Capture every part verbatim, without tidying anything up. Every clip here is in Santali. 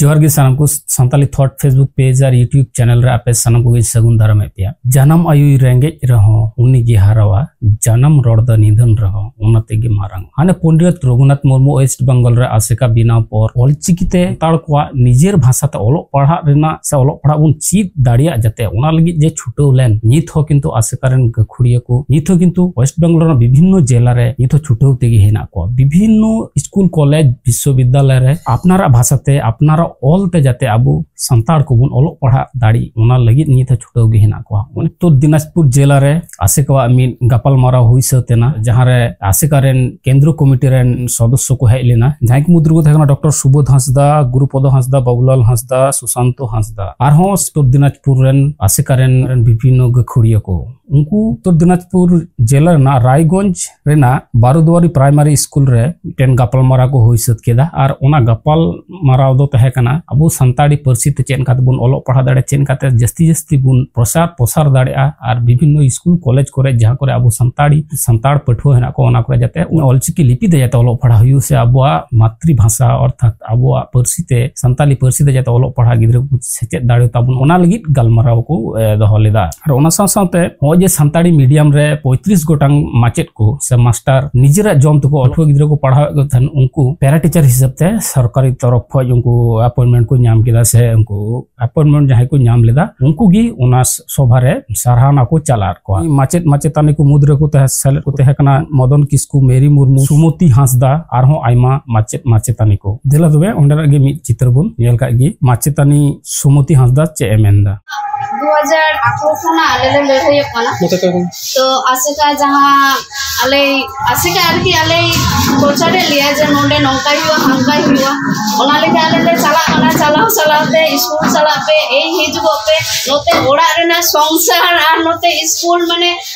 ᱡᱚᱦᱟᱨ ᱜᱮ ᱥᱟᱱᱟᱢ ᱠᱚ᱾ ᱥᱟᱱᱛᱟᱞᱤ ᱛᱷᱚᱴ Facebook ᱯᱮᱡᱽ ᱟᱨ YouTube ᱪᱮᱱᱮᱞ ᱨᱮ ᱟᱯᱮ ᱥᱟᱱᱟᱢ ᱠᱚᱜᱮᱧ ᱥᱟᱹᱜᱩᱱ ᱫᱟᱨᱟᱢᱮᱫ ᱯᱮᱭᱟ᱾ ᱡᱟᱱᱟᱢ ᱟᱭᱳᱭ ᱨᱮᱸᱜᱮᱡ ᱨᱮᱦᱚᱸ ᱩᱱᱤ ᱜᱮ ᱦᱟᱨᱟᱣᱟ, ᱡᱟᱱᱟᱢ ᱨᱚᱲ ᱫᱚ ᱱᱤᱫᱷᱟᱹᱱ ᱨᱮᱦᱚᱸ ᱚᱱᱟ ᱛᱮᱜᱮ ᱢᱟᱨᱟᱝ᱾ ᱦᱟᱱᱮ ᱯᱚᱱᱰᱤᱛ ᱨᱚᱜᱷᱩᱱᱟᱛᱷ ᱢᱩᱨᱢᱩ ᱳᱭᱮᱥᱴ ᱵᱮᱝᱜᱚᱞ ᱨᱮ ᱟᱥᱮᱠᱟ ᱵᱮᱱᱟᱣ ᱯᱚᱨ ᱚᱞᱪᱤᱠᱤ ᱛᱮ ᱥᱟᱱᱛᱟᱲ ᱠᱚᱣᱟᱜ ᱱᱤᱡᱮᱨ ᱵᱷᱟᱥᱟ ᱛᱮ ᱚᱞᱚᱜ ᱯᱟᱲᱦᱟᱜ ᱨᱮᱱᱟᱜ ᱥᱮ ᱚᱞᱚᱜ ᱯᱟᱲᱦᱟᱜ ᱵᱚᱱ ᱪᱮᱫ ᱫᱟᱲᱮᱭᱟᱜ ᱡᱟᱛᱮ, ᱚᱱᱟ ᱞᱟᱹᱜᱤᱫ ᱡᱮ ᱪᱷᱩᱴᱟᱹᱣ ᱞᱮᱱ, ᱱᱤᱛ ᱦᱚᱸ ᱠᱤᱱᱛᱩ ᱟᱥᱮᱠᱟ ᱨᱮᱱ ᱜᱟᱹᱠᱷᱩᱲᱤᱭᱟᱹ ᱠᱚ ᱱᱤᱛ ᱦᱚᱸ ᱠᱤᱱᱛᱩ ᱳᱭᱮᱥᱴ ᱵᱮᱝᱜᱚᱞ ᱨᱮᱱᱟᱜ ᱵᱤᱵᱷᱤᱱᱱᱚ ᱡᱮᱞᱟ ᱨᱮ ᱱᱤᱛ ᱦᱚᱸ ᱪᱷᱩᱴᱟᱹᱣ ᱛᱮᱜᱮ ᱦᱮᱱᱟᱜ ᱠᱚᱣᱟ᱾ ᱵᱤᱵᱷᱤᱱᱱᱚ ᱥᱠᱩᱞ, ᱠᱚᱞᱮᱡᱽ, ᱵᱤᱥᱥᱚᱵᱤᱫᱽᱫᱟᱞᱚᱭ ᱨᱮ ᱟᱯᱱᱟᱨᱟᱜ ᱵᱷᱟᱥᱟ ᱛᱮ ᱟᱯᱱᱟᱨᱟᱜ ᱚᱞ ᱛᱮ ᱡᱟᱛᱮ ᱟᱵᱚ ᱥᱟᱱᱛᱟᱲ ᱠᱚᱵᱚᱱ ᱚᱞᱚᱜ ᱯᱟᱲᱦᱟᱜ ᱫᱟᱲᱮᱜ, ᱚᱱᱟ ᱞᱟᱹᱜᱤᱫ ᱱᱤᱛ ᱦᱚᱸ ᱪᱷᱩᱴᱟᱹᱣ ᱜᱮ ᱦᱮᱱᱟᱜ ᱠᱚᱣᱟ᱾ ᱩᱛᱛᱚᱨ ᱫᱤᱱᱟᱡᱽᱯᱩᱨ ᱡᱮᱞᱟ ᱨᱮ ᱟᱥᱮᱠᱟᱣᱟᱜ ᱢᱤᱫ ᱜᱟᱯᱟᱞ ᱢᱟᱨᱟᱣ ᱦᱩᱭ ᱥᱟᱹᱛ ᱮᱱᱟ, ᱡᱟᱦᱟᱸ ᱨᱮ ᱟᱥᱮᱠᱟ ᱨᱮᱱ ᱠᱮᱱᱫᱨᱚ ᱠᱚᱢᱤᱴᱤ ᱨᱮᱱ ᱥᱚᱫᱚᱥᱥᱚ ᱠᱚ ᱦᱮᱡ ᱞᱮᱱᱟ, ᱡᱟᱦᱟᱸᱭ ᱠᱚ ᱢᱩᱫᱽ ᱨᱮᱠᱚ ᱛᱟᱦᱮᱸ ᱠᱟᱱᱟ ᱰᱚᱠᱴᱚᱨ ᱥᱩᱵᱳᱫᱷ ᱦᱟᱸᱥᱫᱟ, ᱜᱩᱨᱩᱯᱚᱫᱚ ᱦᱟᱸᱥᱫᱟ, ᱵᱟᱵᱩᱞᱟᱞ ᱦᱟᱸᱥᱫᱟ, ᱥᱩᱥᱟᱱᱛᱚ ᱦᱟᱸᱥᱫᱟ, ᱟᱨᱦᱚᱸ ᱩᱛᱛᱚᱨ ᱫᱤᱱᱟᱡᱽᱯᱩᱨ ᱨᱮᱱ ᱟᱥᱮᱠᱟ ᱨᱮᱱ, ᱨᱮᱱ ᱵᱤᱵᱷᱤᱱᱱᱚ ᱜᱟᱹᱠᱷᱩᱲᱤᱭᱟᱹ ᱠᱚ᱾ ᱩᱱᱠᱩ ᱩᱛᱛᱚᱨ ᱫᱤᱱᱟᱡᱽᱯᱩᱨ ᱡᱮᱞᱟ ᱨᱮᱱᱟᱜ ᱨᱟᱭᱜᱚᱸᱡᱽ ᱨᱮᱱᱟᱜ ᱵᱟᱨᱚᱫᱩᱣᱟᱨᱤ ᱯᱨᱟᱭᱢᱟᱨᱤ ᱥᱠᱩᱞ ᱨᱮ ᱢᱤᱫᱴᱮᱱ ᱜᱟᱯᱟᱞ ᱢᱟᱨᱟᱣ ᱠᱚ ᱦᱩᱭ ᱥᱟᱹᱛ ᱠᱮᱫᱟ᱾ ᱟᱨ ᱚᱱᱟ ᱜᱟᱯᱟᱞ ᱢᱟᱨᱟᱣ ᱫᱚ ᱛᱟᱦᱮᱸ ᱠᱟᱱᱟ ᱟᱵᱚ ᱥᱟᱱᱛᱟᱲᱤ ᱯᱟᱹᱨᱥᱤ ᱛᱮ ᱪᱮᱫ ᱞᱮᱠᱟ ᱛᱮᱵᱚᱱ ᱚᱞᱚᱜ ᱯᱟᱲᱦᱟᱣ ᱫᱟᱲᱮᱭᱟᱜᱼᱟ, ᱪᱮᱫ ᱞᱮᱠᱟᱛᱮ ᱡᱟᱹᱥᱛᱤ ᱡᱟᱹᱥᱛᱤ ᱵᱚᱱ ᱯᱨᱚᱥᱟᱨ ᱯᱨᱚᱥᱟᱨ ᱫᱟᱲᱮᱭᱟᱜᱼᱟ, ᱟᱨ ᱵᱤᱵᱷᱤᱱᱱᱚ ᱥᱠᱩᱞ ᱠᱚᱞᱮᱡᱽ ᱠᱚᱨᱮ ᱡᱟᱦᱟᱸ ᱠᱚᱨᱮ ᱟᱵᱚ ᱥᱟᱱᱛᱟᱲᱤ, ᱥᱟᱱᱛᱟᱲ ᱯᱟᱹᱴᱷᱩᱣᱟᱹ ᱦᱮᱱᱟᱜ ᱠᱚᱣᱟ, ᱚᱱᱟ ᱠᱚᱨᱮ ᱡᱟᱛᱮ ᱚᱞᱪᱤᱠᱤ ᱞᱤᱯᱤ ᱛᱮ ᱡᱟᱛᱮ ᱚᱞᱚᱜ ᱯᱟᱲᱦᱟᱣ ᱦᱩᱭᱩᱜ, ᱥᱮ ᱟᱵᱚᱣᱟᱜ ᱢᱟᱛᱨᱤ ᱵᱷᱟᱥᱟ ᱚᱨᱛᱷᱟᱛ ᱟᱵᱚᱣᱟᱜ ᱯᱟᱹᱨᱥᱤ ᱛᱮ, ᱥᱟᱱᱛᱟᱞᱤ ᱯᱟᱹᱨᱥᱤ ᱛᱮ ᱡᱟᱛᱮ ᱚᱞᱚᱜ ᱯᱟᱲᱦᱟᱣ ᱜᱤᱫᱽᱨᱟᱹ ᱠᱚ ᱥᱮᱪᱮᱫ ᱫᱟᱲᱮ ᱛᱟᱵᱚᱱ, ᱚᱱᱟ ᱞᱟᱹᱜᱤᱫ ᱜᱟᱞᱢᱟᱨᱟᱣ ᱠᱚ, ᱮ, ᱫᱚᱦᱚ ᱞᱮᱫᱟ᱾ ᱟᱨ ᱚᱱᱟ ᱥᱟᱶ ᱥᱟᱶᱛᱮ ᱱᱚᱜᱼᱚᱭ ᱡᱮ ᱥᱟᱱᱛᱟᱲᱤ ᱢᱤᱰᱤᱭᱟᱢ ᱨᱮ ᱯᱚᱸᱭᱛᱨᱤᱥ ᱜᱚᱴᱟᱝ ᱢᱟᱪᱮᱫ ᱠᱚ ᱥᱮ ᱢᱟᱥᱴᱟᱨ ᱱᱤᱡᱮᱨᱟᱜ ᱡᱚᱢ ᱛᱮᱠᱚ ᱯᱟᱹᱴᱷᱩᱣᱟᱹ ᱜᱤᱫᱽᱨᱟᱹ ᱠᱚ ᱯᱟᱲᱦᱟᱣᱮᱫ ᱠᱚ ᱛᱟᱦᱮᱱ, ᱩᱱᱠᱩ ᱯᱮᱨᱟ ᱴᱤᱪᱟᱨ ᱦᱤᱥᱟᱹᱵ ᱛᱮ ᱥᱚᱨᱠᱟᱨᱤ ᱛᱚᱨᱚᱯ ᱠᱷᱚᱱ ᱩᱱᱠᱩ ᱟᱯᱚᱭᱮᱱᱴᱢᱮᱱᱴ ᱠᱚ ᱧᱟᱢ ᱠᱮᱫᱟ, ᱥᱮ ᱩᱱᱠᱩ ᱟᱯᱚᱭᱮᱱᱴᱢᱮᱱᱴ ᱡᱟᱦᱟᱸᱭ ᱠᱚ ᱧᱟᱢ ᱞᱮᱫᱟ, ᱩᱱᱠᱩ ᱜᱮ ᱚᱱᱟ ᱥᱚᱵᱷᱟ ᱨᱮ ᱥᱟᱨᱦᱟᱣᱱᱟ ᱠᱚ ᱪᱟᱞᱟᱣᱟᱫ ᱠᱚᱣᱟ᱾ ᱢᱟᱪᱮᱫ ᱢᱟᱪᱮᱛᱟᱹᱱᱤ ᱠᱚ ᱢᱩᱫᱽ ᱨᱮᱠᱚ ᱛᱟᱦᱮᱸ, ᱥᱮᱞᱮᱫ ᱠᱚ ᱛᱟᱦᱮᱸ ᱠᱟᱱᱟ ᱢᱚᱫᱚᱱ ᱠᱤᱥᱠᱩ, ᱢᱮᱨᱤ ᱢᱩᱨᱢᱩ, ᱥᱩᱢᱚᱛᱤ ᱦᱟᱸᱥᱫᱟ, ᱟᱨᱦᱚᱸ ᱟᱭᱢᱟ ᱢᱟᱪᱮᱫ ᱢᱟᱪᱮᱛᱟᱹᱱᱤ ᱠᱚ᱾ ᱫᱮᱞᱟ ᱛᱚᱵᱮ ᱚᱸᱰᱮᱱᱟᱜ ᱜᱮ ᱢᱤᱫ ᱪᱤᱛᱟᱹᱨ ᱵᱚᱱ ᱧᱮᱞ ᱠᱟᱜ ᱜᱮ᱾ ᱢᱟᱪᱮᱛᱟᱹᱱᱤ ᱥᱩᱢᱚᱛᱤ ᱦᱟᱸᱥᱫᱟ ᱪᱮᱫ ᱮ ᱢᱮᱱᱫᱟ? ᱫᱩ ᱦᱟᱡᱟᱨ ᱟᱴᱷᱨᱚ ᱠᱷᱚᱱᱟᱜ ᱟᱞᱮ ᱞᱮ ᱞᱟᱹᱲᱦᱟᱹᱭᱚᱜ ᱠᱟᱱᱟ᱾ ᱛᱚ ᱟᱥᱮᱠᱟ ᱡᱟᱦᱟᱸ ᱟᱞᱮ ᱟᱥᱮᱠᱟ ᱟᱨᱠᱤ ᱟᱞᱮ ᱯᱨᱚᱪᱟᱨᱮᱫ ᱞᱮᱭᱟ ᱡᱮ ᱱᱚᱰᱮ ᱱᱚᱝᱠᱟᱭ ᱦᱩᱭᱩᱜᱼᱟ, ᱦᱟᱝᱠᱟᱭ ᱦᱩᱭᱩᱜᱼᱟ, ᱚᱱᱟ ᱞᱮᱠᱟ ᱟᱞᱮ ᱞᱮ ᱪᱟᱞᱟᱜ ᱠᱟᱱᱟ᱾ ᱪᱟᱞᱟᱣ ᱪᱟᱞᱟᱣ ᱛᱮ ᱥᱠᱩᱞ ᱪᱟᱞᱟᱜ ᱯᱮ, ᱮᱭ ᱦᱤᱡᱩᱜᱚᱜ ᱯᱮ, ᱱᱚᱛᱮ ᱚᱲᱟᱜ ᱨᱮᱱᱟᱜ ᱥᱚᱝᱥᱟᱨ ᱟᱨ ᱱᱚᱛᱮ ᱥᱠᱩᱞ, ᱢᱟᱱᱮ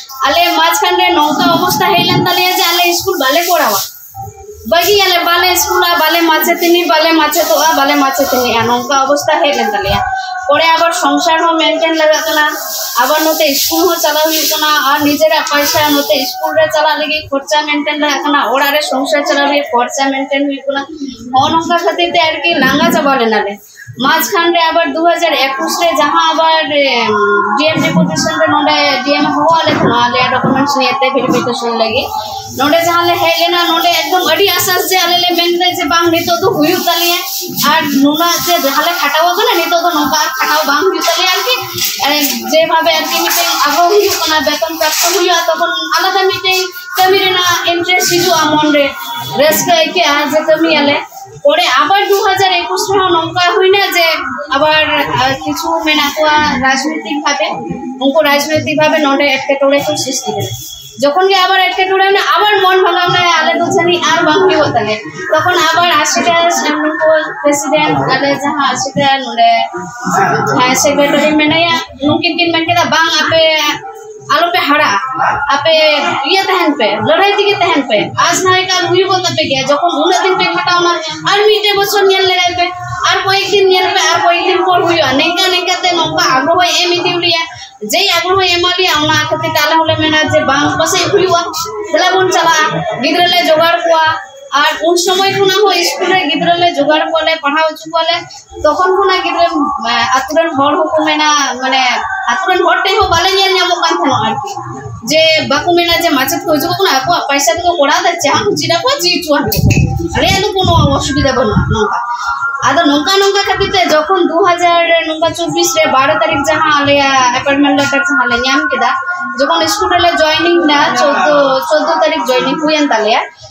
ᱟᱞᱮ ᱢᱟᱡᱷᱠᱷᱟᱱ ᱨᱮ ᱱᱚᱝᱠᱟ ᱚᱵᱚᱥᱛᱟ ᱦᱮᱡ ᱞᱮᱱ ᱛᱟᱞᱮᱭᱟ ᱡᱮ ᱟᱞᱮ ᱥᱠᱩᱞ ᱵᱟᱞᱮ ᱠᱚᱨᱟᱣᱟ, ᱵᱟᱹᱜᱤᱭᱟᱞᱮ, ᱵᱟᱞᱮ ᱥᱠᱩᱞᱟ, ᱵᱟᱞᱮ ᱢᱟᱪᱮᱛᱟᱹᱱᱤ, ᱵᱟᱞᱮ ᱢᱟᱪᱮᱫᱚᱜᱼᱟ, ᱵᱟᱞᱮ ᱢᱟᱪᱮᱛᱟᱹᱱᱤᱜᱼᱟ, ᱱᱚᱝᱠᱟ ᱚᱵᱚᱥᱛᱟ ᱦᱮᱡ ᱞᱮᱱ ᱛᱟᱞᱮᱭᱟ᱾ ᱯᱚᱨᱮ ᱟᱵᱟᱨ ᱥᱚᱝᱥᱟᱨ ᱦᱚᱸ ᱢᱮᱱᱴᱮᱱ ᱞᱟᱜᱟᱜ ᱠᱟᱱᱟ, ᱟᱵᱟᱨ ᱱᱚᱛᱮ ᱥᱠᱩᱞ ᱦᱚᱸ ᱪᱟᱞᱟᱣ ᱦᱩᱭᱩᱜ ᱠᱟᱱᱟ, ᱟᱨ ᱱᱤᱡᱮᱨᱟᱜ ᱯᱚᱭᱥᱟ ᱱᱚᱛᱮ ᱥᱠᱩᱞ ᱨᱮ ᱪᱟᱞᱟᱜ ᱞᱟᱹᱜᱤᱫ ᱠᱷᱚᱨᱪᱟ ᱢᱮᱱᱴᱮᱱ ᱨᱮ ᱠᱟᱱᱟ, ᱚᱲᱟᱜ ᱨᱮ ᱥᱚᱝᱥᱟᱨ ᱪᱟᱞᱟᱣ ᱞᱟᱹᱜᱤᱫ ᱠᱷᱚᱨᱪᱟ ᱢᱮᱱᱴᱮᱱ ᱦᱩᱭᱩᱜ ᱠᱟᱱᱟ᱾ ᱱᱚᱜᱼᱚ ᱱᱚᱝᱠᱟ ᱠᱷᱟᱹᱛᱤᱨ ᱛᱮ ᱟᱨᱠᱤ ᱞᱟᱸᱜᱟ ᱪᱟᱵᱟ ᱞᱮᱱᱟᱞᱮ᱾ ᱢᱟᱡᱷᱠᱷᱟᱱ ᱨᱮ ᱟᱵᱟᱨ ᱫᱩ ᱦᱟᱡᱟᱨ ᱮᱠᱩᱥ ᱨᱮ ᱡᱟᱦᱟᱸ ᱟᱵᱟᱨ ᱰᱤ ᱮᱢ ᱰᱤᱯᱩᱴᱮᱥᱚᱱ ᱨᱮ ᱱᱚᱰᱮ ᱰᱤ ᱮᱢ ᱦᱚᱦᱚ ᱟᱞᱮ ᱛᱟᱦᱮᱱᱟ ᱟᱞᱮᱭᱟᱜ ᱰᱚᱠᱩᱢᱮᱱᱴᱥ ᱱᱤᱭᱮᱛᱮ ᱵᱷᱮᱨᱤᱯᱷᱤᱠᱮᱥᱚᱱ ᱞᱟᱹᱜᱤᱫ᱾ ᱱᱚᱰᱮ ᱡᱟᱦᱟᱸ ᱞᱮ ᱦᱮᱡ ᱞᱮᱱᱟ, ᱱᱚᱰᱮ ᱮᱠᱫᱚᱢ ᱟᱹᱰᱤ ᱟᱥᱟᱥ ᱡᱮ ᱟᱞᱮ ᱞᱮ ᱢᱮᱱ ᱮᱫᱟ ᱡᱮ ᱵᱟᱝ, ᱱᱤᱛᱚᱜ ᱫᱚ ᱦᱩᱭᱩᱜ ᱛᱟᱞᱮᱭᱟ, ᱟᱨ ᱱᱩᱱᱟᱹᱜ ᱡᱮ ᱡᱟᱦᱟᱸ ᱞᱮ ᱠᱷᱟᱴᱟᱣ ᱟᱠᱟᱱᱟ, ᱱᱤᱛᱚᱜ ᱫᱚ ᱱᱚᱝᱠᱟ ᱟᱨ ᱠᱷᱟᱴᱟᱣ ᱵᱟᱝ ᱦᱩᱭᱩᱜ ᱛᱟᱞᱮᱭᱟ ᱟᱨᱠᱤ᱾ ᱮ, ᱡᱮᱵᱷᱟᱵᱮ ᱟᱨᱠᱤ ᱢᱤᱫᱴᱮᱱ ᱟᱜᱽᱨᱚᱦᱚ ᱦᱩᱭᱩᱜ ᱠᱟᱱᱟ, ᱵᱮᱛᱚᱱ ᱯᱨᱟᱯᱛᱚ ᱦᱩᱭᱩᱜᱼᱟ, ᱛᱚᱠᱷᱚᱱ ᱟᱞᱟᱫᱟ ᱢᱤᱫᱴᱮᱱ ᱠᱟᱹᱢᱤ ᱨᱮᱱᱟᱜ ᱤᱱᱴᱟᱨᱮᱥᱴ ᱦᱤᱡᱩᱜᱼᱟ ᱢᱚᱱᱨᱮ, ᱨᱟᱹᱥᱠᱟᱹ ᱟᱹᱭᱠᱟᱹᱜᱼᱟ ᱡᱮ ᱠᱟᱹᱢᱤᱭᱟᱞᱮ᱾ ᱯᱚᱨᱮ ᱟᱵᱟᱨ ᱫᱩ ᱦᱟᱡᱟᱨ ᱮᱠᱩᱥ ᱨᱮᱦᱚᱸ ᱱᱚᱝᱠᱟ ᱦᱩᱭᱱᱟ ᱡᱮ ᱟᱵᱟᱨ, ᱟᱨ, ᱠᱤᱪᱷᱩ ᱢᱮᱱᱟᱜ ᱠᱚᱣᱟ ᱨᱟᱡᱽᱱᱳᱭᱛᱤᱠ ᱵᱷᱟᱵᱮ, ᱩᱱᱠᱩ ᱨᱟᱡᱽᱱᱳᱭᱛᱤᱠ ᱵᱷᱟᱵᱮ ᱱᱚᱰᱮ ᱮᱴᱠᱮᱴᱚᱬᱮ ᱠᱚ ᱥᱨᱤᱥᱴᱤ ᱠᱮᱫᱟ᱾ ᱡᱚᱠᱷᱚᱱ ᱜᱮ ᱟᱵᱟᱨ ᱮᱴᱠᱮᱴᱚᱬᱮ ᱦᱩᱭᱱᱟ, ᱟᱵᱟᱨ ᱢᱚᱱ ᱵᱷᱟᱜᱟᱣ ᱱᱟ, ᱟᱞᱮ ᱫᱚ ᱡᱟᱹᱱᱤᱡ ᱟᱨ ᱵᱟᱝ ᱦᱩᱭᱩᱜ ᱛᱟᱞᱮ᱾ ᱛᱚᱠᱷᱚᱱ ᱟᱵᱟᱨ ᱟᱥᱮᱠᱟ ᱱᱩᱠᱩ ᱯᱨᱮᱥᱤᱰᱮᱱᱴ, ᱟᱞᱮ ᱡᱟᱦᱟᱸ ᱟᱥᱮᱠᱟ ᱱᱚᱰᱮ, ᱦᱮᱸ, ᱥᱮᱠᱨᱮᱴᱟᱨᱤ ᱢᱮᱱᱟᱭᱟ, ᱱᱩᱠᱤᱱ ᱠᱤᱱ ᱢᱮᱱ ᱠᱮᱫᱟ, "ᱵᱟᱝ, ᱟᱯᱮ ᱟᱞᱚᱯᱮ ᱦᱟᱨᱟᱜᱼᱟ, ᱟᱯᱮ ᱤᱭᱟᱹ ᱛᱟᱦᱮᱱ ᱯᱮ, ᱞᱟᱹᱲᱦᱟᱹᱭ ᱛᱮᱜᱮ ᱛᱟᱦᱮᱱ ᱯᱮ, ᱟᱨ ᱥᱟᱶ ᱮᱠᱟᱞ ᱦᱩᱭᱩᱜᱚᱜ ᱛᱟᱯᱮ ᱜᱮᱭᱟ, ᱡᱚᱠᱷᱚᱱ ᱩᱱᱟᱹᱜ ᱫᱤᱱ ᱯᱮ ᱠᱷᱟᱴᱟᱣᱱᱟ, ᱟᱨ ᱢᱤᱫᱴᱮᱡ ᱵᱚᱪᱷᱚᱨ ᱧᱮᱞ ᱞᱮᱜᱟᱭ ᱯᱮ, ᱟᱨ ᱠᱚᱭᱮᱠ ᱫᱤᱱ ᱧᱮᱞ ᱯᱮ, ᱟᱨ ᱠᱚᱭᱮᱠ ᱫᱤᱱ ᱯᱚᱨ ᱦᱩᱭᱩᱜᱼᱟ᱾" ᱱᱤᱝᱠᱟ ᱱᱤᱝᱠᱟ ᱛᱮ ᱱᱚᱝᱠᱟ ᱟᱜᱽᱨᱚᱦᱚᱭ ᱮᱢ ᱤᱫᱤ ᱞᱮᱭᱟ, ᱡᱮᱭ ᱟᱜᱽᱨᱚᱦᱚᱭ ᱮᱢᱟ ᱞᱮᱭᱟ, ᱚᱱᱟ ᱠᱷᱟᱹᱛᱤᱨ ᱛᱮ ᱟᱞᱮ ᱦᱚᱸᱞᱮ ᱢᱮᱱᱟ ᱡᱮ ᱵᱟᱝ, ᱯᱟᱥᱮᱡ ᱦᱩᱭᱩᱜᱼᱟ, ᱫᱮᱞᱟ ᱵᱚᱱ ᱪᱟᱞᱟᱜᱼᱟ, ᱜᱤᱫᱽᱨᱟᱹ ᱞᱮ ᱡᱚᱜᱟᱲ ᱠᱚᱣᱟ᱾ ᱟᱨ ᱩᱱ ᱥᱚᱢᱚᱭ ᱠᱷᱚᱱᱟᱜ ᱦᱚᱸ ᱥᱠᱩᱞ ᱨᱮ ᱜᱤᱫᱽᱨᱟᱹ ᱞᱮ ᱡᱚᱜᱟᱲ ᱠᱚᱣᱟᱞᱮ, ᱯᱟᱲᱦᱟᱣ ᱦᱚᱪᱚ ᱠᱚᱣᱟᱞᱮ᱾ ᱛᱚᱠᱷᱚᱱ ᱠᱷᱚᱱᱟᱜ ᱜᱤᱫᱽᱨᱟᱹ, ᱮ, ᱟᱛᱳ ᱨᱮᱱ ᱦᱚᱲ ᱦᱚᱸᱠᱚ ᱢᱮᱱᱟ, ᱢᱟᱱᱮ, ᱟᱛᱳ ᱨᱮᱱ ᱦᱚᱲ ᱴᱷᱮᱱ ᱦᱚᱸ ᱵᱟᱞᱮ ᱧᱮᱞ ᱧᱟᱢᱚᱜ ᱠᱟᱱ ᱛᱟᱦᱮᱱᱟ ᱟᱨᱠᱤ, ᱡᱮ ᱵᱟᱠᱚ ᱢᱮᱱᱟ ᱡᱮ ᱢᱟᱪᱮᱫ ᱠᱚ ᱦᱤᱡᱩᱜ ᱠᱟᱱᱟ, ᱟᱠᱚᱣᱟᱜ ᱯᱚᱭᱥᱟ ᱛᱮᱠᱚ ᱠᱚᱨᱟᱣ ᱮᱫᱟ, ᱪᱮᱫ ᱦᱚᱸ ᱪᱮᱫ ᱟᱠᱚ, ᱪᱮᱫ ᱦᱚᱪᱚᱣᱟᱱ ᱠᱚ, ᱟᱞᱮᱭᱟᱜ ᱫᱚ ᱠᱳᱱᱳ ᱚᱥᱩᱵᱤᱫᱷᱟ ᱵᱟᱹᱱᱩᱜᱼᱟ ᱱᱚᱝᱠᱟ᱾ ᱟᱫᱚ ᱱᱚᱝᱠᱟ ᱱᱚᱝᱠᱟ ᱠᱷᱟᱹᱛᱤᱨ ᱛᱮ ᱡᱚᱠᱷᱚᱱ ᱫᱩ ᱦᱟᱡᱟᱨ ᱱᱚᱝᱠᱟ ᱪᱚᱵᱵᱤᱥ ᱨᱮ ᱵᱟᱨᱚ ᱛᱟᱹᱨᱤᱠᱷ ᱡᱟᱦᱟᱸ ᱟᱞᱮᱭᱟᱜ ᱮᱯᱚᱭᱮᱱᱴᱢᱮᱱᱴ ᱞᱮᱴᱟᱨ ᱡᱟᱦᱟᱸ ᱞᱮ ᱧᱟᱢ ᱠᱮᱫᱟ, ᱡᱚᱠᱷᱚᱱ ᱥᱠᱩᱞ ᱨᱮᱞᱮ ᱡᱚᱭᱮᱱᱤᱝ ᱮᱱᱟ, ᱪᱳᱫᱽᱫᱳ, ᱪᱳᱫᱽᱫᱳ ᱛᱟᱹᱨᱤᱠᱷ ᱡᱚᱭᱮᱱᱤᱝ ᱦᱩᱭᱮᱱ ᱛᱟᱞᱮᱭᱟ᱾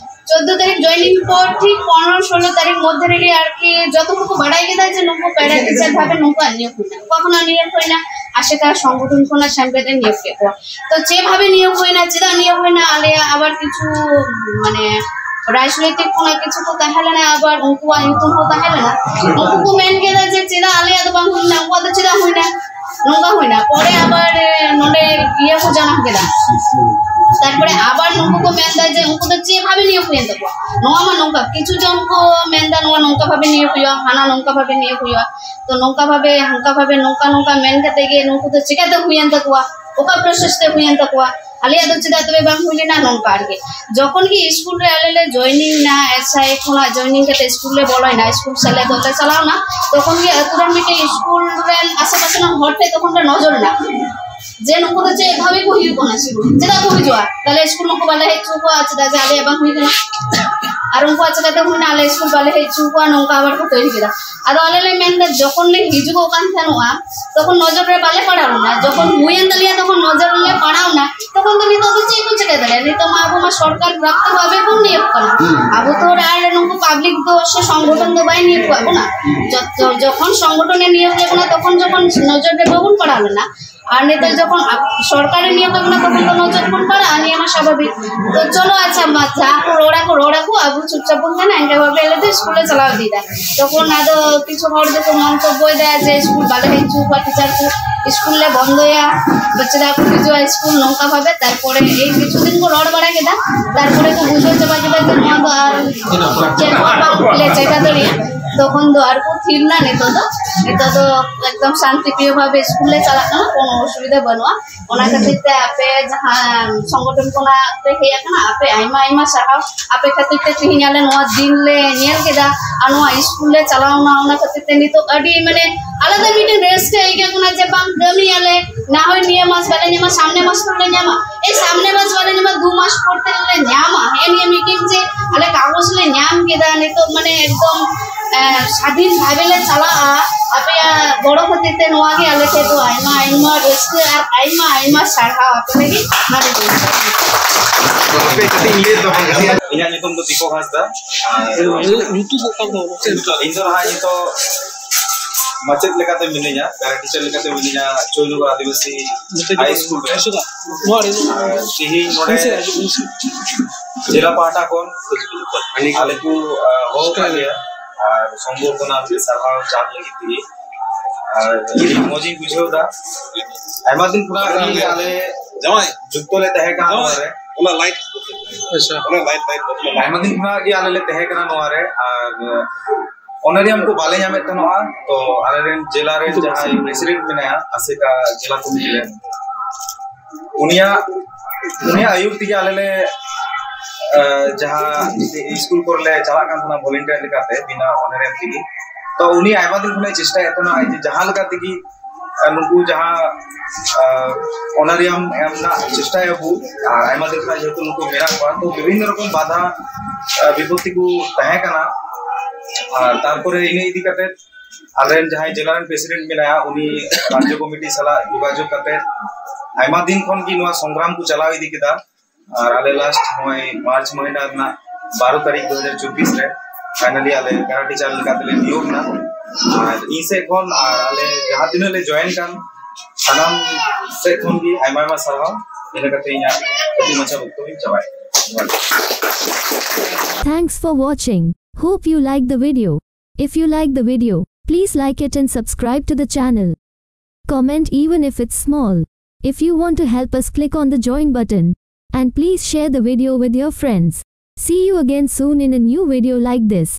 ᱪᱳᱫᱽᱫᱳ ᱛᱟᱹᱨᱤᱠᱷ ᱡᱚᱭᱮᱱᱤᱝ ᱯᱚᱨ ᱴᱷᱤᱠ ᱯᱚᱱᱨᱚ ᱥᱳᱞᱳ ᱛᱟᱹᱨᱤᱠᱷ ᱢᱚᱫᱽᱫᱷᱮ ᱨᱮᱜᱮ ᱟᱨᱠᱤ ᱡᱚᱛᱚ ᱦᱚᱲ ᱠᱚ ᱵᱟᱲᱟᱭ ᱠᱮᱫᱟ ᱡᱮ ᱱᱩᱠᱩ ᱯᱮᱨᱟ ᱴᱤᱪᱟᱨ ᱵᱷᱟᱵᱮ ᱱᱩᱠᱩᱣᱟᱜ ᱱᱤᱭᱳᱜᱽ ᱦᱩᱭᱱᱟ᱾ ᱚᱠᱟ ᱠᱷᱚᱱᱟᱜ ᱱᱤᱭᱳᱜᱽ ᱦᱩᱭᱱᱟ? ᱟᱥᱮᱠᱟ ᱥᱚᱝᱜᱚᱴᱷᱚᱱ ᱠᱷᱚᱱᱟᱜ ᱥᱮᱢᱞᱮᱫ ᱮ ᱱᱤᱭᱳᱜᱽ ᱠᱮᱫ ᱠᱚᱣᱟ᱾ ᱛᱚ ᱪᱮᱫ ᱵᱷᱟᱵᱮ ᱱᱤᱭᱳᱜᱽ ᱦᱩᱭᱱᱟ, ᱪᱮᱫᱟᱜ ᱱᱤᱭᱳᱜᱽ ᱦᱩᱭᱱᱟ? ᱟᱞᱮᱭᱟᱜ ᱟᱵᱟᱨ ᱠᱤᱪᱷᱩ, ᱢᱟᱱᱮ, ᱨᱟᱡᱽᱱᱳᱭᱛᱤᱠ ᱠᱷᱚᱱᱟᱜ ᱠᱤᱪᱷᱩ ᱠᱚ ᱛᱟᱦᱮᱸ ᱞᱮᱱᱟ, ᱟᱵᱟᱨ ᱩᱱᱠᱩᱣᱟᱜ ᱧᱩᱛᱩᱢ ᱦᱚᱸ ᱛᱟᱦᱮᱸ ᱞᱮᱱᱟ᱾ ᱩᱱᱠᱩ ᱠᱚ ᱢᱮᱱ ᱠᱮᱫᱟ ᱡᱮ ᱪᱮᱫᱟᱜ ᱟᱞᱮᱭᱟᱜ ᱫᱚ ᱵᱟᱝ ᱦᱩᱭᱱᱟ, ᱩᱱᱠᱩᱣᱟᱜ ᱫᱚ ᱪᱮᱫᱟᱜ ᱦᱩᱭᱱᱟ? ᱱᱚᱝᱠᱟ ᱦᱩᱭᱱᱟ, ᱯᱚᱨᱮ ᱟᱵᱟᱨ ᱱᱚᱰᱮ ᱤᱭᱟᱹ ᱠᱚ ᱡᱟᱱᱟᱢ ᱠᱮᱫᱟ᱾ ᱛᱟᱨᱯᱚᱨᱮ ᱟᱵᱟᱨ ᱱᱩᱠᱩ ᱠᱚ ᱢᱮᱱᱫᱟ ᱡᱮ ᱩᱱᱠᱩ ᱫᱚ ᱪᱮᱫ ᱵᱷᱟᱵᱮ ᱱᱤᱭᱚᱢ ᱦᱩᱭᱮᱱ ᱛᱟᱠᱚᱣᱟ᱾ ᱱᱚᱣᱟ ᱢᱟ ᱱᱚᱝᱠᱟ, ᱠᱤᱪᱷᱩ ᱡᱚᱱ ᱠᱚ ᱢᱮᱱᱫᱟ ᱱᱚᱣᱟ ᱱᱚᱝᱠᱟ ᱵᱷᱟᱵᱮ ᱱᱤᱭᱚᱢ ᱦᱩᱭᱩᱜᱼᱟ, ᱦᱟᱱᱟ ᱱᱚᱝᱠᱟ ᱵᱷᱟᱵᱮ ᱱᱤᱭᱚᱢ ᱦᱩᱭᱩᱜᱼᱟ᱾ ᱛᱚ ᱱᱚᱝᱠᱟ ᱵᱷᱟᱵᱮ, ᱦᱟᱝᱠᱟ ᱵᱷᱟᱵᱮ, ᱱᱚᱝᱠᱟ ᱱᱚᱝᱠᱟ ᱢᱮᱱ ᱠᱟᱛᱮ ᱜᱮ ᱱᱩᱠᱩ ᱫᱚ ᱪᱤᱠᱟᱹᱛᱮ ᱦᱩᱭᱮᱱ ᱛᱟᱠᱚᱣᱟ, ᱚᱠᱟ process ᱛᱮ ᱦᱩᱭᱮᱱ ᱛᱟᱠᱚᱣᱟ, ᱟᱞᱮᱭᱟᱜ ᱫᱚ ᱪᱮᱫᱟᱜ ᱛᱚᱵᱮ ᱵᱟᱝ ᱦᱩᱭ ᱞᱮᱱᱟ, ᱱᱚᱝᱠᱟ ᱟᱨᱠᱤ᱾ ᱡᱚᱠᱷᱚᱱ ᱜᱮ ᱥᱠᱩᱞ ᱨᱮ ᱟᱞᱮ ᱞᱮ joining ᱱᱟ, ᱮᱥ ᱟᱭ ᱠᱷᱚᱱᱟᱜ joining ᱠᱟᱛᱮ ᱥᱠᱩᱞ ᱞᱮ ᱵᱚᱞᱚᱭᱮᱱᱟ, ᱥᱠᱩᱞ ᱥᱮᱞᱮᱫᱚᱜ ᱞᱮ ᱪᱟᱞᱟᱣᱱᱟ, ᱛᱚᱠᱷᱚᱱ ᱜᱮ ᱟᱹᱛᱩ ᱨᱮᱱ ᱢᱤᱫᱴᱮᱱ ᱥᱠᱩᱞ ᱨᱮᱱ ᱟᱥᱮ ᱯᱟᱥᱮ ᱨᱮᱱ ᱦᱚᱲ ᱴᱷᱮᱱ ᱛᱚᱠᱷᱚᱱ ᱞᱮ ᱱᱚᱡᱚᱨ ᱮᱱᱟ ᱡᱮ ᱱᱩᱠᱩ ᱫᱚ ᱪᱮᱫ ᱵᱷᱟᱵᱮ ᱠᱚ ᱦᱩᱭᱩᱜ ᱠᱟᱱᱟ, ᱥᱠᱩᱞ ᱪᱮᱫᱟᱜ ᱠᱚ ᱦᱤᱡᱩᱜᱼᱟ, ᱛᱟᱦᱞᱮ ᱥᱠᱩᱞ ᱱᱩᱠᱩ ᱵᱟᱞᱮ ᱦᱮᱡ ᱦᱚᱪᱚ ᱠᱚᱣᱟ, ᱪᱮᱫᱟᱜ ᱡᱮ ᱟᱞᱮᱭᱟᱜ ᱵᱟᱝ ᱦᱩᱭ ᱠᱟᱱᱟ᱾ ᱟᱨ ᱩᱱᱠᱩᱣᱟᱜ ᱪᱤᱠᱟᱹᱛᱮ ᱦᱩᱭᱱᱟ, ᱟᱞᱮ ᱥᱠᱩᱞ ᱵᱟᱞᱮ ᱦᱮᱡ ᱦᱚᱪᱚ ᱠᱚᱣᱟ, ᱱᱚᱝᱠᱟ ᱟᱵᱟᱨ ᱠᱚ ᱛᱚᱭᱨᱤ ᱠᱮᱫᱟ᱾ ᱟᱫᱚ ᱟᱞᱮ ᱞᱮ ᱢᱮᱱᱫᱟ ᱡᱚᱠᱷᱚᱱ ᱞᱮ ᱦᱤᱡᱩᱜᱚᱜ ᱠᱟᱱ ᱛᱟᱦᱮᱱᱚᱜᱼᱟ, ᱛᱚᱠᱷᱚᱱ ᱱᱚᱡᱚᱨ ᱨᱮ ᱵᱟᱞᱮ ᱯᱟᱲᱟᱣ ᱞᱮᱱᱟ, ᱡᱚᱠᱷᱚᱱ ᱦᱩᱭᱮᱱ ᱛᱟᱞᱮᱭᱟ ᱛᱚᱠᱷᱚᱱ ᱱᱚᱡᱚᱨ ᱨᱮᱞᱮ ᱯᱟᱲᱟᱣ ᱮᱱᱟ, ᱛᱚᱠᱷᱚᱱ ᱫᱚ ᱱᱤᱛᱚᱜ ᱫᱚ ᱪᱮᱫ ᱠᱚ ᱪᱤᱠᱟᱹ ᱫᱟᱲᱮᱭᱟᱜᱼᱟ? ᱱᱤᱛᱚᱜ ᱢᱟ ᱟᱵᱚ ᱢᱟ ᱥᱚᱨᱠᱟᱨ ᱯᱨᱟᱯᱛᱚ ᱵᱷᱟᱵᱮ ᱵᱚᱱ ᱱᱤᱭᱳᱜᱽ ᱠᱟᱱᱟ᱾ ᱦᱩᱸ᱾ ᱟᱵᱚ ᱛᱚ ᱟᱨ ᱱᱩᱠᱩ ᱯᱟᱵᱽᱞᱤᱠ ᱫᱚ ᱥᱮ ᱥᱚᱝᱜᱚᱴᱷᱚᱱ ᱫᱚ ᱵᱟᱭ ᱱᱤᱭᱳᱜᱽ ᱠᱟᱜ ᱵᱚᱱᱟ᱾ ᱦᱩᱸ᱾ ᱡᱚ-, ᱡᱚ-, ᱡᱚᱠᱷᱚᱱ ᱥᱚᱝᱜᱚᱴᱷᱚᱱᱮ ᱱᱤᱭᱳᱜᱽ ᱞᱮ ᱵᱚᱱᱟ, ᱛᱚᱠᱷᱚᱱ ᱡᱚᱠᱷᱚᱱ ᱱᱚᱡᱚᱨ ᱨᱮ ᱵᱟᱵᱚᱱ ᱯᱟᱲᱟᱣ ᱞᱮᱱᱟ, ᱟᱨ ᱱᱤᱛᱚᱜ ᱡᱚᱠᱷᱚᱱ ᱟᱵ-, ᱥᱚᱨᱠᱟᱨᱮ ᱱᱤᱭᱳᱜᱽ ᱠᱟᱜ ᱵᱚᱱᱟ, ᱛᱚᱠᱷᱚᱱ ᱫᱚ ᱱᱚᱡᱚᱨ ᱵᱚᱱ ᱯᱟᱲᱟᱜᱼᱟ, ᱱᱤᱭᱟᱹ ᱢᱟ ᱥᱟᱵᱷᱟᱵᱤᱠ᱾ ᱛᱚ ᱪᱚᱞᱚ, ᱟᱪᱪᱷᱟ, ᱢᱟ ᱡᱟᱦᱟᱸ ᱠᱚ ᱨᱚᱲᱟ ᱠᱚ ᱨᱚᱲᱟ ᱠᱚ, ᱟᱵᱚ ᱪᱩᱯᱪᱟᱯ ᱵᱚᱱ ᱛᱟᱦᱮᱱᱟ, ᱮᱱᱠᱟ ᱵᱷᱟᱵᱮ ᱟᱞᱮ ᱫᱚ ᱥᱠᱩᱞ ᱞᱮ ᱪᱟᱞᱟᱣ ᱤᱫᱤᱭᱮᱫᱟ᱾ ᱛᱚᱠᱷᱚᱱ ᱟᱫᱚ ᱠᱤᱪᱷᱩ ᱦᱚᱲ ᱫᱚᱠᱚ ᱢᱚᱱᱛᱚᱵᱵᱚᱭᱮᱫᱟ ᱡᱮ ᱥᱠᱩᱞ ᱵᱟᱞᱮ ᱦᱮᱡ ᱦᱚᱪᱚ ᱠᱚᱣᱟ, ᱴᱤᱪᱟᱨ ᱠᱚ ᱥᱠᱩᱞ ᱞᱮ ᱵᱚᱱᱫᱚᱭᱟ, ᱵᱟᱪᱪᱟᱫᱟ ᱠᱚ ᱦᱤᱡᱩᱜᱼᱟ ᱥᱠᱩᱞ, ᱱᱚᱝᱠᱟ ᱵᱷᱟᱵᱮ᱾ ᱛᱟᱨᱯᱚᱨᱮ ᱮᱭ ᱠᱤᱪᱷᱩ ᱫᱤᱱ ᱠᱚ ᱨᱚᱲ ᱵᱟᱲᱟ ᱠᱮᱫᱟ, ᱛᱟᱨᱯᱚᱨᱮ ᱠᱚ ᱵᱩᱡᱷᱟᱹᱣ ᱪᱟᱵᱟ ᱠᱮᱫᱟ ᱡᱮ ᱱᱚᱣᱟ ᱫᱚ ᱟᱨ ᱪᱮᱫ ᱦᱚᱸ ᱵᱟᱝ ᱞᱮ ᱪᱮᱠᱟ ᱫᱟᱲᱮᱭᱟᱜᱼᱟ᱾ ᱛᱚᱠᱷᱚᱱ ᱫᱚ ᱟᱨ ᱠᱚ ᱛᱷᱤᱨ ᱱᱟ᱾ ᱱᱤᱛᱚᱜ ᱫᱚ, ᱱᱤᱛᱚᱜ ᱫᱚ ᱮᱠᱫᱚᱢ ᱥᱟᱱᱛᱤ ᱯᱨᱤᱭᱚ ᱵᱷᱟᱵᱮ ᱥᱠᱩᱞ ᱞᱮ ᱪᱟᱞᱟᱜ ᱠᱟᱱᱟ, ᱠᱳᱱᱳ ᱚᱥᱩᱵᱤᱫᱷᱟ ᱵᱟᱹᱱᱩᱜᱼᱟ᱾ ᱚᱱᱟ ᱠᱷᱟᱹᱛᱤᱨ ᱛᱮ ᱟᱯᱮ ᱡᱟᱦᱟᱸ ᱥᱚᱝᱜᱚᱴᱷᱚᱱ ᱠᱷᱚᱱᱟᱜ ᱯᱮ ᱦᱮᱡ ᱟᱠᱟᱱᱟ, ᱟᱯᱮ ᱟᱭᱢᱟ ᱟᱭᱢᱟ ᱥᱟᱨᱦᱟᱣ᱾ ᱟᱯᱮ ᱠᱷᱟᱹᱛᱤᱨ ᱛᱮ ᱛᱮᱦᱮᱧ ᱟᱞᱮ ᱱᱚᱣᱟ ᱫᱤᱱ ᱞᱮ ᱧᱮᱞ ᱠᱮᱫᱟ, ᱟᱨ ᱱᱚᱣᱟ ᱥᱠᱩᱞ ᱞᱮ ᱪᱟᱞᱟᱣᱱᱟ᱾ ᱚᱱᱟ ᱠᱷᱟᱹᱛᱤᱨ ᱛᱮ ᱱᱤᱛᱚᱜ ᱟᱹᱰᱤ ᱢᱟᱱᱮ ᱟᱞᱟᱫᱟ ᱢᱤᱫᱴᱮᱱ ᱨᱟᱹᱥᱠᱟᱹ ᱟᱹᱭᱠᱟᱹᱜ ᱠᱟᱱᱟ ᱡᱮ ᱵᱟᱝ ᱠᱟᱹᱢᱤᱭᱟᱞᱮ, ᱱᱟ ᱦᱚᱭ ᱱᱤᱭᱟᱹ ᱢᱟᱥ ᱵᱟᱞᱮ ᱧᱟᱢᱟ, ᱥᱟᱢᱱᱮ ᱢᱟᱥ ᱠᱷᱚᱱ ᱞᱮ ᱧᱟᱢᱟ, ᱮᱭ ᱥᱟᱢᱱᱮ ᱢᱟᱥ ᱵᱟᱞᱮ ᱧᱟᱢᱟ, ᱫᱩ ᱢᱟᱥ ᱯᱚᱨ ᱛᱮ ᱞᱮ ᱧᱟᱢᱟ᱾ ᱦᱮᱸ, ᱱᱤᱭᱟᱹ ᱢᱤᱫᱴᱮᱱ ᱡᱮ ᱟᱞᱮ ᱠᱟᱜᱚᱡᱽ ᱞᱮ ᱧᱟᱢ ᱠᱮᱫᱟ, ᱱᱤᱛᱚᱜ ᱢᱟᱱᱮ ᱮᱠᱫᱚᱢ ᱮ, ᱥᱟᱫᱷᱤᱱ ᱵᱷᱟᱵᱮ ᱞᱮ ᱪᱟᱞᱟᱜᱼᱟ᱾ ᱟᱯᱮᱭᱟᱜ ᱜᱚᱲᱚ ᱠᱷᱟᱹᱛᱤᱨ ᱛᱮ ᱱᱚᱣᱟ ᱜᱮ ᱟᱞᱮ ᱴᱷᱮᱱ ᱫᱚ ᱟᱭᱢᱟ ᱟᱭᱢᱟ ᱨᱟᱹᱥᱠᱟᱹ ᱟᱨ ᱟᱭᱢᱟ ᱟᱭᱢᱟ ᱥᱟᱨᱦᱟᱣ ᱟᱯᱮ ᱞᱟᱹᱜᱤᱫ᱾ ᱱᱚᱰᱮ ᱫᱚ᱾ ᱤᱧᱟᱹᱜ ᱧᱩᱛᱩᱢ ᱫᱚ ᱫᱤᱯᱚᱠ ᱦᱟᱸᱥᱫᱟ᱾ ᱤᱧ ᱫᱚ ᱱᱟᱦᱟᱜ ᱱᱤᱛᱚᱜ ᱢᱟᱪᱮᱫ ᱞᱮᱠᱟᱛᱮ ᱢᱤᱱᱟᱹᱧᱟ, ᱯᱮᱨᱟ ᱴᱤᱪᱟᱨ ᱞᱮᱠᱟᱛᱮ ᱢᱤᱱᱟᱹᱧᱟ ᱪᱳᱭᱱᱩᱜᱚᱨ ᱟᱹᱫᱤᱵᱟᱹᱥᱤ ᱦᱟᱭ ᱥᱠᱩᱞ ᱨᱮ᱾ ᱟᱨ ᱛᱤᱦᱤᱧ ᱱᱚᱰᱮ ᱡᱮᱞᱟ ᱯᱟᱦᱴᱟ ᱠᱷᱚᱱ ᱟᱞᱮ ᱠᱚ, ᱟ, ᱦᱚᱦᱚ ᱟᱠᱟᱫ ᱞᱮᱭᱟ ᱟᱨ ᱥᱚᱝᱵᱚᱨᱫᱷᱚᱱᱟ ᱥᱮ ᱥᱟᱨᱦᱟᱣ ᱪᱟᱞ ᱞᱟᱹᱜᱤᱫ ᱛᱮᱜᱮ᱾ ᱟᱨ ᱟᱹᱰᱤ ᱢᱚᱡᱽ ᱤᱧ ᱵᱩᱡᱷᱟᱹᱣ ᱮᱫᱟ᱾ ᱟᱭᱢᱟ ᱫᱤᱱ ᱠᱷᱚᱱᱟᱜ ᱜᱮ ᱟᱞᱮ ᱡᱟᱶᱟᱭ ᱡᱩᱠᱛᱚ ᱞᱮ ᱛᱟᱦᱮᱸ ᱠᱟᱱᱟ ᱱᱚᱣᱟ ᱨᱮ᱾ ᱚᱱᱟ ᱞᱟᱭᱤᱴ, ᱟᱪᱪᱷᱟ᱾ ᱚᱱᱟ ᱞᱟᱭᱤᱴ, ᱞᱟᱭᱤᱴ᱾ ᱟᱭᱢᱟ ᱫᱤᱱ ᱠᱷᱚᱱᱟᱜ ᱜᱮ ᱟᱞᱮ ᱞᱮ ᱛᱟᱦᱮᱸ ᱠᱟᱱᱟ ᱱᱚᱣᱟ ᱨᱮ, ᱟᱨ ᱚᱱᱟᱨᱤᱭᱟᱢ ᱠᱚ ᱵᱟᱞᱮ ᱧᱟᱢᱮᱫ ᱛᱟᱦᱮᱱᱚᱜᱼᱟ᱾ ᱛᱚ ᱟᱞᱮ ᱨᱮᱱ ᱡᱮᱞᱟ ᱨᱮᱱ ᱡᱟᱦᱟᱸᱭ ᱯᱨᱮᱥᱤᱰᱮᱱᱴ ᱢᱮᱱᱟᱭᱟ ᱟᱥᱮᱠᱟ ᱡᱮᱞᱟ ᱠᱚᱢᱤᱴᱤ ᱨᱮ, ᱩᱱᱤᱭᱟᱜ ᱩᱱᱤᱭᱟᱜ ᱟᱹᱭᱩᱨ ᱛᱮᱜᱮ ᱟᱞᱮ ᱞᱮ, ᱟᱸ, ᱡᱟᱦᱟᱸ ᱥᱠᱩᱞ ᱠᱚᱨᱮ ᱞᱮ ᱪᱟᱞᱟᱜ ᱠᱟᱱ ᱛᱟᱦᱮᱱᱟ ᱵᱷᱚᱞᱮᱱᱴᱤᱭᱟᱨ ᱞᱮᱠᱟᱛᱮ ᱵᱤᱱᱟ ᱚᱱᱟᱨᱤᱭᱟᱢ ᱛᱮᱜᱮ᱾ ᱛᱚ ᱩᱱᱤ ᱟᱭᱢᱟ ᱫᱤᱱ ᱠᱷᱚᱱᱮ ᱪᱮᱥᱴᱟᱭᱮᱫ ᱛᱟᱦᱮᱱᱟ ᱡᱮ ᱡᱟᱦᱟᱸ ᱞᱮᱠᱟ ᱛᱮᱜᱮ, ᱟᱸ, ᱱᱩᱠᱩ ᱡᱟᱦᱟᱸ, ᱟᱸ, ᱚᱱᱟᱨᱤᱭᱟᱢ ᱮᱢ ᱨᱮᱱᱟᱜ ᱪᱮᱥᱴᱟᱭᱟᱵᱚ᱾ ᱟᱨ ᱟᱭᱢᱟ ᱫᱤᱱ ᱠᱷᱚᱱᱟᱜ ᱡᱮᱦᱮᱛᱩ ᱱᱩᱠᱩ ᱢᱮᱱᱟᱜ ᱠᱚᱣᱟ, ᱛᱚ ᱵᱤᱵᱷᱤᱱᱱᱚ ᱨᱚᱠᱚᱢ ᱵᱟᱫᱷᱟ, ᱟᱸ, ᱵᱤᱯᱚᱛᱛᱤ ᱠᱚ ᱛᱟᱦᱮᱸ ᱠᱟᱱᱟ᱾ ᱟᱨ ᱛᱟᱨᱯᱚᱨᱮ ᱤᱱᱟᱹ ᱤᱫᱤ ᱠᱟᱛᱮ ᱟᱞᱮᱨᱮᱱ ᱡᱟᱦᱟᱸᱭ ᱡᱮᱞᱟ ᱨᱮᱱ ᱯᱨᱮᱥᱤᱰᱮᱱᱴ ᱢᱮᱱᱟᱭᱟ, ᱩᱱᱤ ᱨᱟᱡᱽᱡᱚ ᱠᱚᱢᱤᱴᱤ ᱥᱟᱞᱟᱜ ᱡᱳᱜᱟᱡᱳᱜᱽ ᱠᱟᱛᱮ ᱟᱭᱢᱟ ᱫᱤᱱ ᱠᱷᱚᱱ ᱜᱮ ᱱᱚᱣᱟ ᱥᱚᱝᱜᱨᱟᱢ ᱠᱚ ᱪᱟᱞᱟᱣ ᱤᱫᱤ ᱠᱮᱫᱟ᱾ ᱟᱨ ᱟᱞᱮ ᱞᱟᱥᱴ ᱱᱚᱜᱼᱚᱭ ᱢᱟᱨᱪ ᱢᱟᱹᱦᱱᱟᱹ ᱨᱮᱱᱟᱜ ᱵᱟᱨᱚ ᱛᱟᱹᱨᱤᱠᱷ ᱫᱩ ᱦᱟᱡᱟᱨ ᱪᱚᱵᱵᱤᱥ ᱨᱮ ᱯᱷᱟᱭᱱᱟᱞᱤ ᱟᱞᱮ ᱯᱮᱨᱟ ᱴᱤᱪᱟᱨ ᱞᱮᱠᱟ ᱛᱮᱞᱮ ᱱᱤᱭᱳᱜᱽ ᱮᱱᱟ᱾ ᱟᱨ ᱤᱧ ᱥᱮᱫ ᱠᱷᱚᱱ ᱟᱨ ᱟᱞᱮ ᱡᱟᱦᱟᱸ ᱛᱤᱱᱟᱹᱜ ᱞᱮ ᱡᱚᱭᱮᱱ ᱠᱟᱱ ᱥᱟᱱᱟᱢ ᱥᱮᱫ ᱠᱷᱚᱱ ᱜᱮ ᱟᱭᱢᱟ ᱟᱭᱢᱟ ᱥᱟᱨᱦᱟᱣ᱾ ᱤᱱᱟᱹ ᱠᱟᱛᱮ ᱤᱧᱟᱹᱜ ᱠᱟᱹᱴᱤᱡ ᱢᱟᱪᱷᱟ ᱵᱚᱠᱛᱚᱵᱤᱧ ᱪᱟᱵᱟᱭᱮᱫᱟ᱾ Thanks for watching. Hope you like the video. If you like the video, please like it and subscribe to the channel. Comment even if it's small. If you want to help us, click on the join button. And please share the video with your friends. See you again soon in a new video like this.